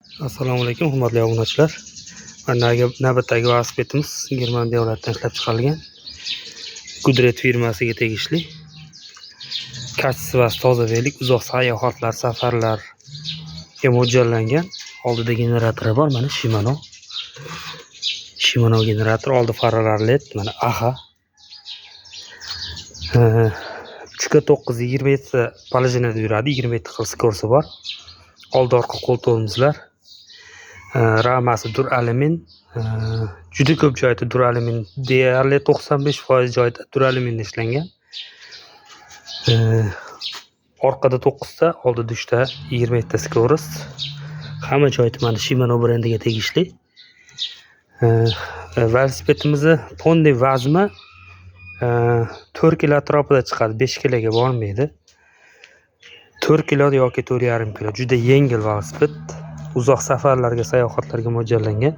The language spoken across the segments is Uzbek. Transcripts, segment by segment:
Assalomu alaykum, hurmatli obunachilar. Mana navbatdagi velosipedimiz Germaniya davlatidan ishlab chiqarilgan. Kudret firmasiga tegishli. Качество si toza velik, uzoq sayohatlar, safarlarga mo'ljallangan. Oldida generatori bor, mana Shimano. Shimano generator, oldi faralar LED, mana AHA. 3ga 9 27 положение da yuradi, 27 xil скорость i bor. Oldi orqa qo'l tormozlar. Ramasi duralumin. Juda ko'p joyda duralumin, deyarli 95% joyda duraluminda ishlangan. Orqada 9 ta, oldida 3 ta, 27 ta скорость. Hamma joyda mana Shimano brendiga tegishli. Velosipedimizni полный vazni 4 kilo atrofida chiqadi, 5 kiloga bormaydi. 4 kilo yoki 4,5 kilo. Juda yengil velosiped. Uzoq safarlarga, sayohatlarga mo'ljallangan.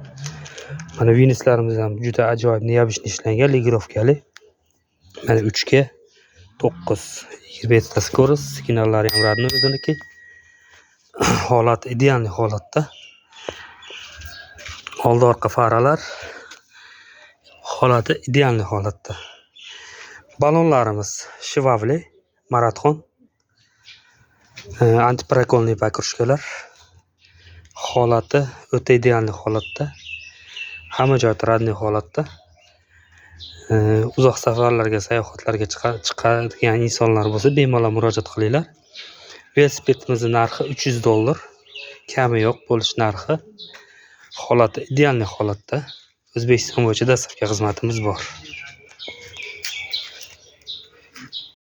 Mana vinislarimiz ham juda ajoyib, необычный ishlangan, легировка li. Mana 3 ga 9, 27 ta скорость, signallari ham родной o'ziniki. Holat идеальный holatda. Oldi orqa faralar holati идеальный holatda. Balonlarimiz Schwalbe, Marathon, антипрокольный покрышка lar. Holati o'ta идеальный holatda. Hamma joyda родной holatda. Uzoq safarlarga, sayohatlarga chiqadigan insonlar bo'lsa, bemalol murojaat qilinglar. Velosipedimizning narxi 300 dollar. Kami yo'q bo'lish narxi. Holati идеальный holatda. O'zbekiston bo'yicha доставка xizmatimiz bor.